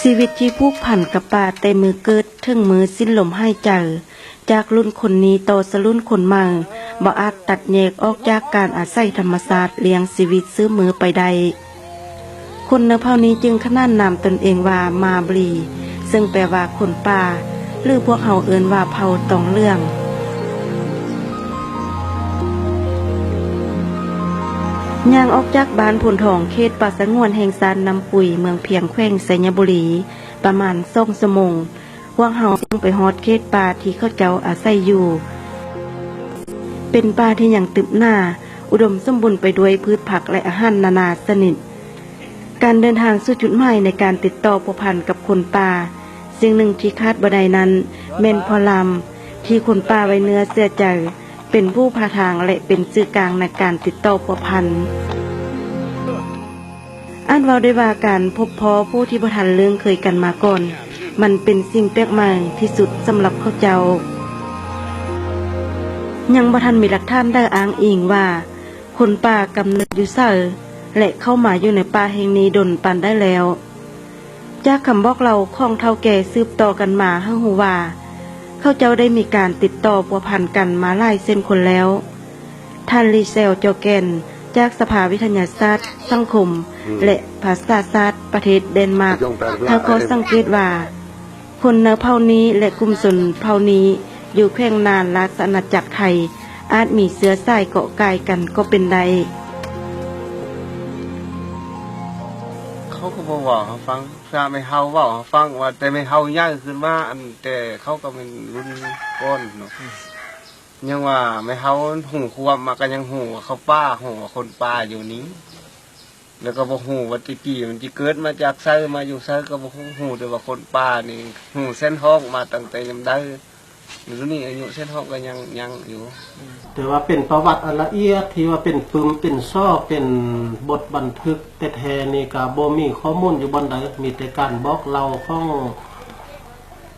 ຊີວິດທີ່ຜູກພັນກັບປ່າແຕ່ມື້ເກີດເຖິງມື້ສິ້ນລົມຫາຍໃຈ, ຈາກລຸ້ນຄົນນີ້ຕໍ່ສູ່ລຸ້ນຄົນໃໝ່, ບໍ່ອາດຕັດແຍກອອກຈາກການອາໄສທຳມະຊາດລ້ຽງຊີວິດສືບມືໄປໄດ້. ຄົນໃນເຜົ່ານີ້ຈຶ່ງຂນານນາມຕົນເອງວ່າມາບລີ, ເຊິ່ງແປວ່າຄົນປ່າ ຫຼື ພວກເຮົາເອີ້ນວ່າເຜົ່າຕອງເຫຼືອງ. ຍ່າງອອກຈາກບ້ານໂພນທອງ ເຂດປ່າສະຫງວນແຫ່ງຊາດນ້ຳປຸຍ ເມືອງພຽງ ແຂວງໄຊຍະບູລີ ປະມານສອງຊົ່ວໂມງ, ພວກເຮົາຈຶ່ງໄປຮອດເຂດປ່າທີ່ເຂົາເຈົ້າອາໄສຢູ່. ເປັນປ່າທີ່ຍັງຕຶບໜາ, ອຸດົມສົມບູນໄປດ້ວຍພືດຜັກ ແລະ ອາຫານນານາຊະນິດ. ການເດີນທາງສູ່ຈຸດໝາຍໃນການຕິດຕໍ່ພົວພັນກັບຄົນປ່າ, ສິ່ງໜຶ່ງທີ່ຂາດບໍ່ໄດ້ນັ້ນແມ່ນພໍ່ລຳ ທີ່ຄົນປ່າໄວ້ເນື້ອເຊື່ອໃຈ, ເປັນຜູ້ພາທາງ ແລະ ເປັນສື່ກາງໃນການຕິດຕໍ່ພົວພັນ. ອາດເວົ້າໄດ້ວ່າການພົບພໍ້ຜູ້ທີ່ບໍ່ທັນເລື່ອງເຄີຍກັນມາກ່ອນ, ມັນເປັນສິ່ງແປກໃໝ່ທີ່ສຸດສຳລັບເຂົາເຈົ້າ. ຍັງບໍ່ທັນມີຫຼັກຖານໃດອ້າງອີງວ່າຄົນປ່າກຳເນີດຢູ່ໃສ ແລະ ເຂົ້າມາຢູ່ໃນປ່າແຫ່ງນີ້ດົນປານໃດແລ້ວ. ຈາກຄຳບອກເລົ່າຂອງເຖົ້າແກ່ສືບຕໍ່ກັນມາໃຫ້ຮູ້ວ່າ ເຂົາເຈົ້າໄດ້ມີການຕິດຕໍ່ພົວພັນກັນມາຫຼາຍເຊັ່ນຄົນແລ້ວ. ທ່ານ ລີແຊວ ຈໍແກນ ຈາກສະພາວິທະຍາສາດສັງຄົມ ແລະ ພາສາສາດປະເທດແດນມາກ ໃຫ້ຂໍ້ສັງເກດວ່າ ຄົນໃນເຜົ່ານີ້ ແລະ ກຸ່ມຊົນເຜົ່ານີ້ຢູ່ແຂວງນ່ານ ລາຊະອານາຈັກໄທ ອາດມີເຊື້ອສາຍເກາະກ່າຍກັນກໍເປັນໄດ້. ເຂົາກໍບໍ່ເວົ້າໃຫ້ຟັງ, ຖ້າແມ່ເຮົາເວົ້າໃຫ້ຟັງວ່າ ແຕ່ແມ່ເຮົາໃຫຍ່ຂຶ້ນມາ, ອັນ ແຕ່ເຂົາກໍແມ່ນລຸ້ນກ່ອນເນາະ. ຍັງວ່າແມ່ເຮົາຮູ້ຄວາມມາ ກໍຍັງຮູ້ວ່າເຂົາປ່າ, ຮູ້ວ່າຄົນປ່າຢູ່ນີ້, ແລ້ວກໍບໍ່ຮູ້ວ່າແຕ່ກີ້ມັນຊິເກີດມາຈາກໃສ, ມາຢູ່ໃສກໍບໍ່ຮູ້, ຮູ້ແຕ່ວ່າຄົນປ່ານີ້ ຮູ້ເສັ້ນຮອກມາຕັ້ງແຕ່ຍາມໃດ. ດຽວນີ້ອາຍຸເສັ້ນຮອກກໍຍັງ ຍັງຢູ່. ແຕ່ວ່າເປັນປະຫວັດອັນລະອຽດ ທີ່ວ່າເປັນປຶ້ມ ເປັນສໍ້ ເປັນບົດບັນທຶກແທ້ໆນີ້ ກໍບໍ່ມີຂໍ້ມູນຢູ່ບ່ອນໃດ, ມີແຕ່ການບອກເລົ່າຂອງ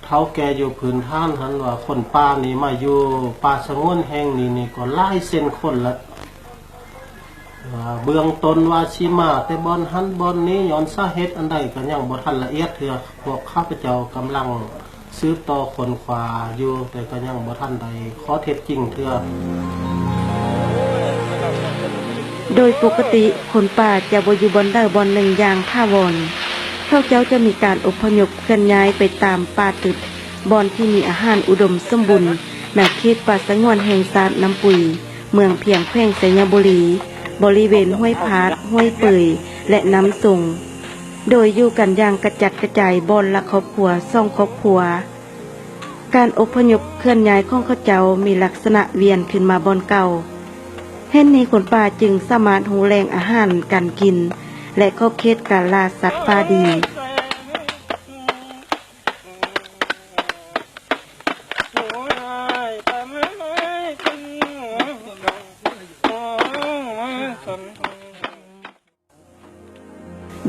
ເຖົ້າແກ່ຢູ່ພື້ນຖານຫັ້ນວ່າ ຄົນປ່ານີ້ມາຢູ່ປ່າສະຫງວນແຫ່ງນີ້ນີ້ກໍຫຼາຍເຊັ່ນຄົນລະ. ເບື້ອງຕົ້ນວ່າຊິມາແຕ່ບ່ອນຫັ້ນບ່ອນນີ້ ຍ້ອນສາເຫດອັນໃດກໍຍັງບໍ່ທັນລະອຽດເທື່ອ. ພວກຂ້າພະເຈົ້າກຳລັງສືບຕໍ່ຄົ້ນຄວ້າຢູ່, ແຕ່ກໍຍັງບໍ່ທັນໄດ້ຂໍ້ເທັດຈິງເທື່ອ. ໂດຍປົກກະຕິ ຄົນປ່າຈະບໍ່ຢູ່ບ່ອນໃດບ່ອນໜຶ່ງຢ່າງຖາວອນ. ເຂົາເຈົ້າຈະມີການອົບພະຍົບເຄື່ອນຍ້າຍໄປຕາມປ່າຕຶບ ບ່ອນທີ່ມີອາຫານອຸດົມສົມບູນ ໃນເຂດປ່າສະຫງວນແຫ່ງຊາດນ້ຳປຸຍ, ເມືອງພຽງ ແຂວງໄຊຍະບູລີ, ບໍລິເວນຫ້ວຍພາດ, ຫ້ວຍເປີຍ ແລະ ນ້ຳຊົງ, ໂດຍຢູ່ກັນຢ່າງກະຈັດກະຈາຍ ບ່ອນລະຄອບຄົວ ສອງຄອບຄົວ. ການອົບພະຍົບເຄື່ອນຍ້າຍຂອງເຂົາເຈົ້າມີລັກສະນະວຽນຄືນມາບ່ອນເກົ່າ. ເຫດນີ້ຄົນປ່າຈຶ່ງສາມາດຮູ້ແຫຼ່ງອາຫານການກິນ ແລະ ຂອບເຂດການລ່າສັດປ່າດີ.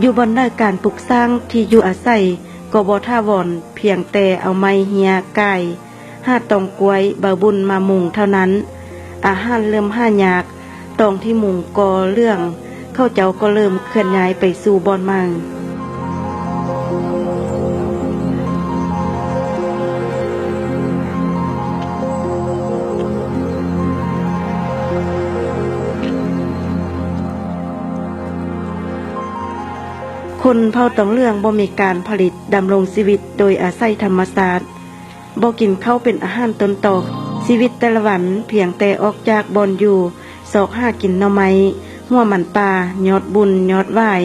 ຢູ່ບ່ອນໃດ ການປຸກສ້າງທີ່ຢູ່ອາໄສກໍບໍ່ຖາວອນ, ພຽງແຕ່ເອົາໄມ້ເຮ້ຍກ່າຍ, ຫາຕອງກ້ວຍ, ໃບບຸນມາມຸງເທົ່ານັ້ນ. ອາຫານເລີ່ມຫາຍາກ, ຕອງທີ່ມຸງກໍເຫຼືອງ, ເຂົາເຈົ້າກໍເລີ່ມເຄື່ອນຍ້າຍໄປສູ່ບ່ອນໃໝ່. ຄົນເຜົ່າຕອງເຫຼືອງບໍ່ມີການຜະລິດ, ດຳລົງຊີວິດໂດຍອາໄສທຳມະຊາດ. ບໍ່ກິນເຂົ້າເປັນອາຫານຕົ້ນຕໍ. ຊີວິດແຕ່ລະວັນພຽງແຕ່ອອກຈາກບ່ອນຢູ່, ຊອກຫາກິນໜໍ່ໄມ້, ຫົວມັນປ່າ, ຍອດບຸນ, ຍອດຫວາຍ,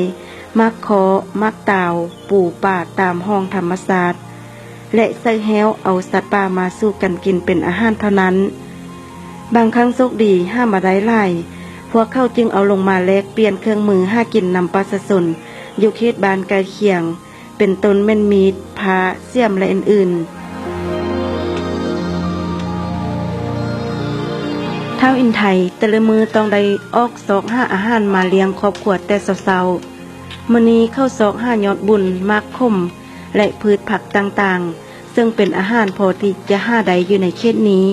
ໝາກເຄາະ, ໝາກຕາວ, ປູປາຕາມຮ່ອງທຳມະຊາດ ແລະ ໃສ່ແຮ້ວເອົາສັດປ່າມາສູ່ກັນກິນເປັນອາຫານເທົ່ານັ້ນ. ບາງຄັ້ງໂຊກດີຫາມາໄດ້ຫຼາຍ, ພວກເຂົາຈຶ່ງເອົາລົງມາແລກປ່ຽນເຄື່ອງມືຫາກິນນຳປະຊາຊົນຢູ່ເຂດບ້ານໃກ້ຄຽງ. ເປັນຕົ້ນແມ່ນມີດ, ພ້າ, ສຽມ ແລະ ອື່ນໆ. ທ້າວອິນໄທແຕ່ລະມື້ຕ້ອງໄດ້ອອກຊອກຫາອາຫານມາລ້ຽງຄອບຄົວແຕ່ເຊົ້າໆ. ມື້ນີ້ເຂົາຊອກຫາຍອດບຸນ, ໝາກຂົມ ແລະ ພືດຜັກຕ່າງໆ, ເຊິ່ງເປັນອາຫານພໍທີ່ຈະຫາໄດ້ຢູ່ໃນເຂດນີ້.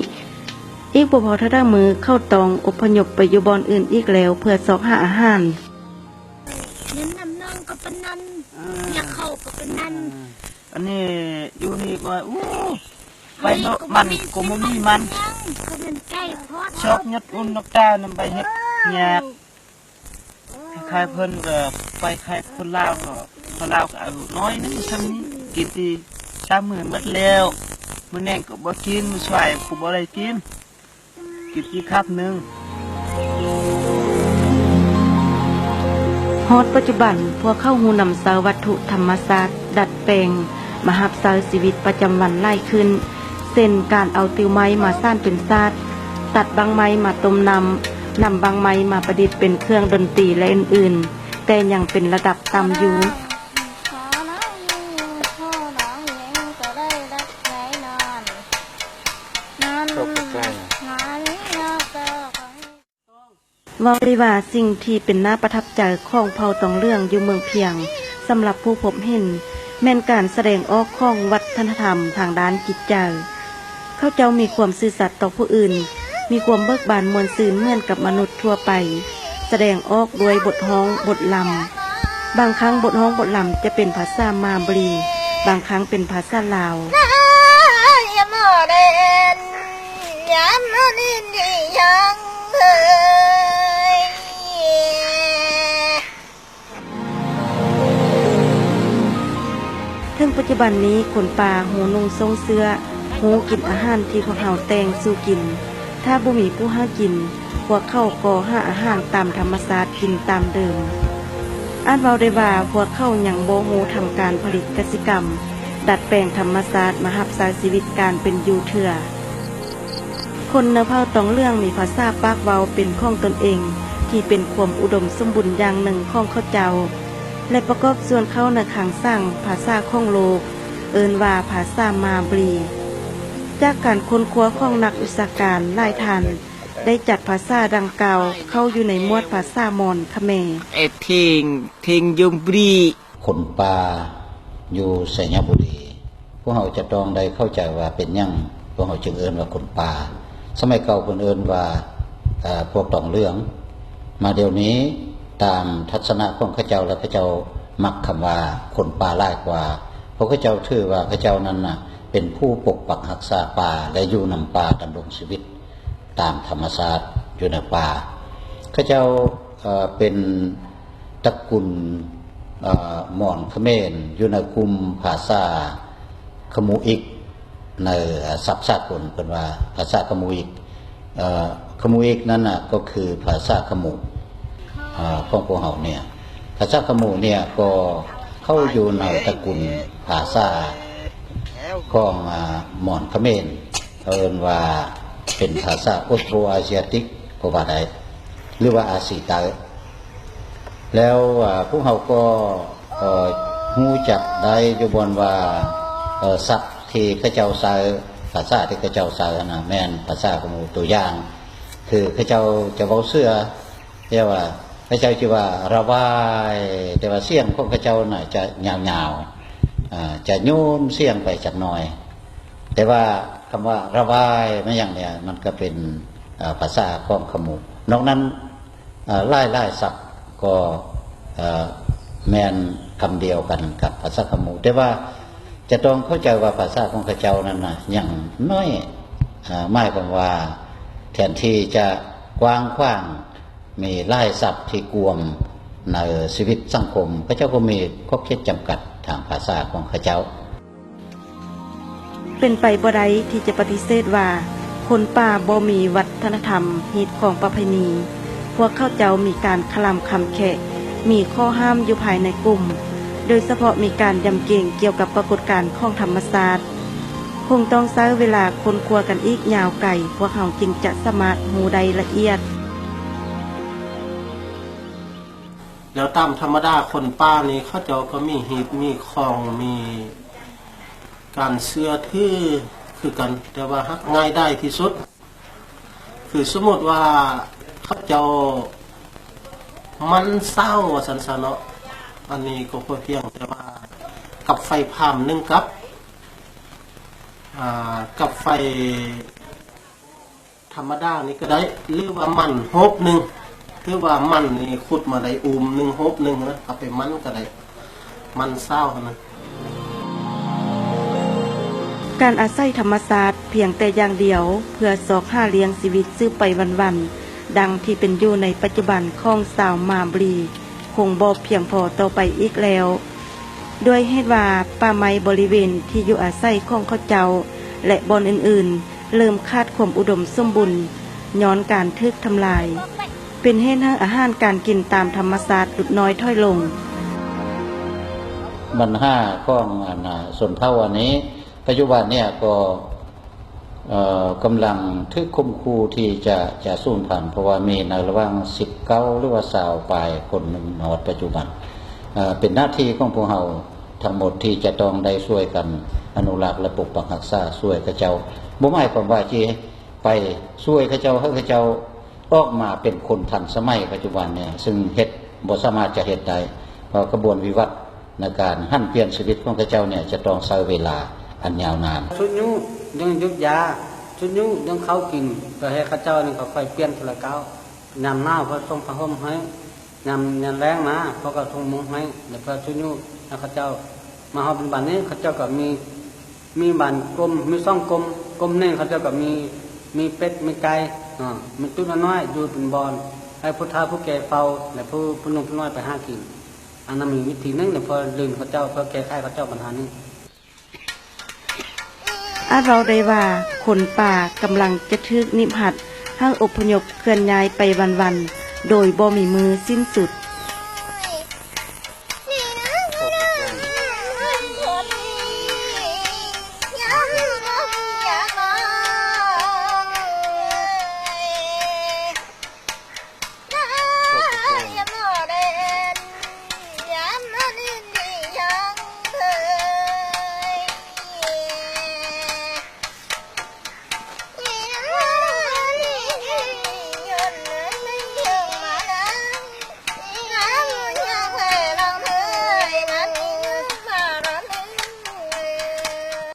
ອີກບໍ່ພໍເທົ່າໃດມື້ເຂົາຕ້ອງອົບພະຍົບໄປຢູ່ບ່ອນອື່ນອີກແລ້ວເພື່ອຊອກຫາອາຫານ. ເງິນນຳນ້ອງກໍປານນັ້ນ ຢາກເຂົ້າກໍເປັນນັ້ນ. ອັນນີ້ຢູ່ນີ້ກໍ ໂອ້ ໄປເນາະ ມັນກໍບໍ່ມີມັນ ກໍແມ່ນໄກ່ພອດ ຊອກຍອດອຸ່ນນອກຕານຳໄປເຮັດຍາກ. ຂາຍເພິ່ນກໍໄປຂາຍຄົນລາວ ກໍຄົນລາວກໍເອົາໜ້ອຍໜຶ່ງຊ່ຳນີ້ ກິນທີ່ສາມມື້ໝົດແລ້ວ. ມື້ແລງກໍບໍ່ກິນ ມື້ສວາຍກໍບໍ່ໄດ້ກິນ ກິນອີກຄາບໜຶ່ງ. ຮອດປັດຈຸບັນ ພວກເຂົາຮູ້ນຳໃຊ້ວັດຖຸທຳມະຊາດດັດແປງ ມາຮັບໃຊ້ຊີວິດປະຈຳວັນຫຼາຍຂຶ້ນ ເຊັ່ນ ການເອົາຕິວໄມ້ມາສານເປັນສາດ, ຕັດບັ້ງໄມ້ມາຕົ້ມນ້ຳ, ນຳບັ້ງໄມ້ມາປະດິດເປັນເຄື່ອງດົນຕີ ແລະ ອື່ນໆ, ແຕ່ຍັງເປັນລະດັບຕ່ຳຢູ່. ເວົ້າໄດ້ວ່າ ສິ່ງທີ່ເປັນໜ້າປະທັບໃຈຂອງເຜົ່າຕອງເຫຼືອງຢູ່ເມືອງພຽງ ສຳລັບຜູ້ພົບເຫັນ ແມ່ນການສະແດງອອກຂອງວັດທະນະທຳທາງດ້ານຈິດໃຈ. ເຂົາເຈົ້າມີຄວາມຊື່ສັດຕໍ່ຜູ້ອື່ນ, ມີຄວາມເບີກບານມ່ວນຊື່ນເໝືອນກັບມະນຸດທົ່ວໄປ, ສະແດງອອກດ້ວຍບົດຮ້ອງບົດລຳ. ບາງຄັ້ງບົດຮ້ອງບົດລຳຈະເປັນພາສາມາບລີ, ບາງຄັ້ງເປັນພາສາລາວ. ຍາມມາເຫັນ ຍາມມາເຫັນອີຫຍັງເອີຍ. ເຖິງປັດຈຸບັນນີ້ ຄົນປ່າຮູ້ນຸ່ງໂສ້ງເສື້ອ, ຮູ້ກິນອາຫານທີ່ພວກເຮົາແຕ່ງສູ່ກິນ. ຖ້າບໍ່ມີຜູ້ຫາກິນ, ພວກເຂົາກໍຫາອາຫານຕາມທຳມະຊາດກິນຕາມເດີມ. ອາດເວົ້າໄດ້ວ່າ ພວກເຂົາຍັງບໍ່ຮູ້ທຳການຜະລິດກະສິກຳ, ດັດແປງທຳມະຊາດມາຮັບໃຊ້ຊີວິດການເປັນຢູ່ເທື່ອ. ຄົນໃນເຜົ່າຕອງເຫຼືອງມີພາສາປາກເວົ້າເປັນຂອງຕົນເອງ ທີ່ເປັນຄວາມອຸດົມສົມບູນຢ່າງໜຶ່ງຂອງເຂົາເຈົ້າ ແລະ ປະກອບສ່ວນເຂົ້າໃນຄັງສາງພາສາຂອງໂລກ, ເອີ້ນວ່າພາສາມາບລີ. ຈາກການຄົ້ນຄວ້າຂອງນັກວິຊາການຫຼາຍທ່ານ ໄດ້ຈັດພາສາດັ່ງກ່າວເຂົ້າຢູ່ໃນໝວດພາສາມອນຂະແມ. ເອ ເທັງ ເທັງຍົມບຣີ. ຄົນປ່າຢູ່ໄຊຍະບູລີ ພວກເຮົາຈະຕ້ອງໄດ້ເຂົ້າໃຈວ່າເປັນຫຍັງພວກເຮົາຈຶ່ງເອີ້ນວ່າຄົນປ່າ. ສະໄໝເກົ່າເພິ່ນເອີ້ນວ່າ ເອີ ພວກຕອງເຫຼືອງ. ມາດຽວນີ້ຕາມທັດສະນະຂອງເຂົາເຈົ້າ ແລະ ເຂົາເຈົ້າມັກຄຳວ່າຄົນປ່າຫຼາຍກວ່າ ເພາະເຂົາເຈົ້າຖືວ່າເຂົາເຈົ້ານັ້ນນະ ເປັນຜູ້ປົກປັກຮັກສາປ່າ ແລະ ຢູ່ນຳປ່າ ດຳລົງຊີວິດຕາມທຳມະຊາດຢູ່ໃນປ່າ. ເຂົາເຈົ້າ ເອີ ເປັນ ຕະກຸນ ເອີ ມອນຂະເໝນ ຢູ່ໃນກຸ່ມພາສາຂະມູອິກ ໃນສັບສາກົນເພິ່ນວ່າພາສາຂະມູອິກ. ເອີ ຂະມູອິກນັ້ນນະ ກໍຄືພາສາຂະໝູ ເອີ ຂອງພວກເຮົາເນຍ. ພາສາຂະໝູເນຍ ກໍເຂົ້າຢູ່ໃນຕະກຸນພາສາຂອງ ອາ ມອນຂະເໝນ ເອີ້ນວ່າເປັນພາສາໂອສໂຕຣອາຊີຍາຕິກກໍວ່າໄດ້ ຫຼືວ່າອາຊີໃຕ້. ແລ້ວ ອາ ພວກເຮົາກໍ ເອີ ຮູ້ຈັກໄດ້ຢູ່ບ່ອນວ່າ ເອີ ສັບທີ່ເຂົາເຈົ້າໃຊ້ ພາສາທີ່ເຂົາເຈົ້າໃຊ້ຫັ້ນນະ ແມ່ນພາສາຂະໝູ. ຕົວຢ່າງ ຄືເຂົາເຈົ້າຈະເວົ້າເສືອ ແຕ່ວ່າເຂົາເຈົ້າຈະວ່າລະວາຍ ແຕ່ວ່າສຽງຂອງເຂົາເຈົ້ານະຈະຍາວໆ ອາ ຈະໂຍນສຽງໄປຈັກໜ່ອຍ. ແຕ່ວ່າຄຳວ່າລະວາຍມາຫຍັງເນຍ ມັນກໍເປັນ ອາ ພາສາຂອງຂະໝູ. ນອກນັ້ນ ອາ ຫຼາຍໆສັບກໍ ເອີ ແມ່ນຄຳດຽວກັນກັບພາສາຂະໝູ. ແຕ່ວ່າຈະຕ້ອງເຂົ້າໃຈວ່າພາສາຂອງເຂົາເຈົ້ານັ້ນນະ ຍັງນ້ອຍ ອາ ໝາຍຄວາມວ່າແທນທີ່ຈະກວ້າງຂວາງ ມີຫຼາຍສັບທີ່ກວມໃນຊີວິດສັງຄົມ ເຂົາເຈົ້າກໍມີຂອບເຂດຈຳກັດທາງພາສາຂອງເຂົາເຈົ້າ. ເປັນໄປບໍ່ໄດ້ທີ່ຈະປະຕິເສດວ່າ ຄົນປ່າບໍ່ມີວັດທະນະທຳ, ຮີດຄອງປະເພນີ. ພວກເຂົາເຈົ້າມີການຄະລຳຄຳແຄະ, ມີຂໍ້ຫ້າມຢູ່ພາຍໃນກຸ່ມ, ໂດຍສະເພາະມີການຢຳເກງກ່ຽວກັບປາກົດການຂອງທຳມະຊາດ. ຄົງຕ້ອງໃຊ້ເວລາຄົ້ນຄວ້າກັນອີກຍາວໄກ, ພວກເຮົາຈຶ່ງຈະສາມາດຮູ້ໄດ້ລະອຽດ. ແລ້ວຕາມທຳມະດາຄົນປ່ານີ້ ເຂົາເຈົ້າກໍມີຮີດມີຄອງ ມີການເຊື່ອຖືຄືກັນ, ແຕ່ວ່າຫາກງ່າຍດາຍທີ່ສຸດ ຄືສົມມຸດວ່າເຂົາເຈົ້າໝັ່ນສາວວ່າຊັ້ນຊະເນາະ, ອັນນີ້ກໍພໍພຽງແຕ່ວ່າກັບໄຟພາມໜຶ່ງກັບ ອາ ກັບໄຟ ທຳມະດານີ້ກໍໄດ້ ຫຼືວ່າໝັ່ນໂຮບໜຶ່ງ ຖືວ່າໝັ່ນນີ້ຂຸດມາໄດ້ອູມໜຶ່ງໂຮບໜຶ່ງນະ ເອົາໄປໝັ່ນກໍໄດ້. ມັນຊາວຫັ້ນນະ. ການອາໄສທຳມະຊາດພຽງແຕ່ຢ່າງດຽວ ເພື່ອຊອກຫາລ້ຽງຊີວິດສືບໄປວັນໆ ດັ່ງທີ່ເປັນຢູ່ໃນປັດຈຸບັນຂອງຊາວມາບລີ ຄົງບໍ່ພຽງພໍຕໍ່ໄປອີກແລ້ວ ດ້ວຍເຫດວ່າປ່າໄມ້ບໍລິເວນທີ່ຢູ່ອາໄສຂອງເຂົາເຈົ້າ ແລະ ບ່ອນອື່ນໆ ເລີ່ມຂາດຄວາມອຸດົມສົມບູນ ຍ້ອນການຖືກທຳລາຍ ເປັນເຫດໃຫ້ອາຫານການກິນຕາມທຳມະຊາດຫຼຸດນ້ອຍຖອຍລົງ. ບັນຫາຂອງອັນນ່າຊົນເຜົ່າອັນນີ້ ປັດຈຸບັນເນຍກໍ ເອີ ກຳລັງຖືກຂົ່ມຂູ່ທີ່ຈະ ຈະສູນພັນ ເພາະວ່າມີໃນລະຫວ່າງສິບເກົ້າ ຫຼືວ່າຊາວປາຍຄົນໜຶ່ງ ມາຮອດປັດຈຸບັນ ເອີ ເປັນໜ້າທີ່ຂອງພວກເຮົາທັງໝົດທີ່ຈະຕ້ອງໄດ້ຊ່ວຍກັນອະນຸລັກ ແລະ ປົກປັກຮັກສາຊ່ວຍເຂົາເຈົ້າ. ບໍ່ໝາຍຄວາມວ່າຊິໄປຊ່ວຍເຂົາເຈົ້າ ໃຫ້ເຂົາເຈົ້າ ອອກມາເປັນຄົນທັນສະໄໝປັດຈຸບັນນີ້ ຊຶ່ງເຮັດ ບໍ່ສາມາດຈະເຮັດໄດ້ ເພາະຂະບວນວິວັດໃນການຫັນປ່ຽນຊີວິດຂອງເຂົາເຈົ້ານີ້ ຈະຕ້ອງໃຊ້ເວລາອັນຍາວນານ. ຊຸດຍູ້ຍັງຢຸດຢາ ຊຸດຍູ້ຍັງເຂົ້າກິນ ກໍໃຫ້ເຂົາເຈົ້ານີ້ຄ່ອຍໆປ່ຽນທີລະກ້າວ. ຍາມໜາວເພິ່ນສົ່ງຜ້າຫົ່ມໃຫ້ ຍາມ ຍາມແລ້ງມາເພິ່ນກໍສົ່ງມຸ້ງໃຫ້ ແລ້ວເພື່ອຊຸດຍູ້ໃຫ້ເຂົາເຈົ້າ. ມາຮອດປັດຈຸບັນນີ້ ເຂົາເຈົ້າກໍມີ ມີບ້ານກົມ ມີສອງກົມ ກົມໜຶ່ງເຂົາເຈົ້າກໍມີ ມີເປັດ ມີໄກ່ເນາະ ມີຕູ້ນ້ອຍໆ ຢູ່ເປັນບ່ອນ ໃຫ້ຜູ້ເຖົ້າຜູ້ແກ່ເຝົ້າ ແລະ ຜູ້ ຜູ້ໜຸ່ມຜູ້ນ້ອຍໄປຫາກິນ. ອັນນັ້ນມີວິທີໜຶ່ງ ແລ້ວເພື່ອດຶງເຂົາເຈົ້າ ເພື່ອແກ້ໄຂເຂົາເຈົ້າບັນຫານີ້. ອາດເວົ້າໄດ້ວ່າ ຄົນປ່າກຳລັງຈະຖືກໜີບຮັດໃຫ້ອົບພະຍົບເຄື່ອນຍ້າຍໄປວັນໆ ໂດຍບໍ່ມີມື້ສິ້ນສຸດ.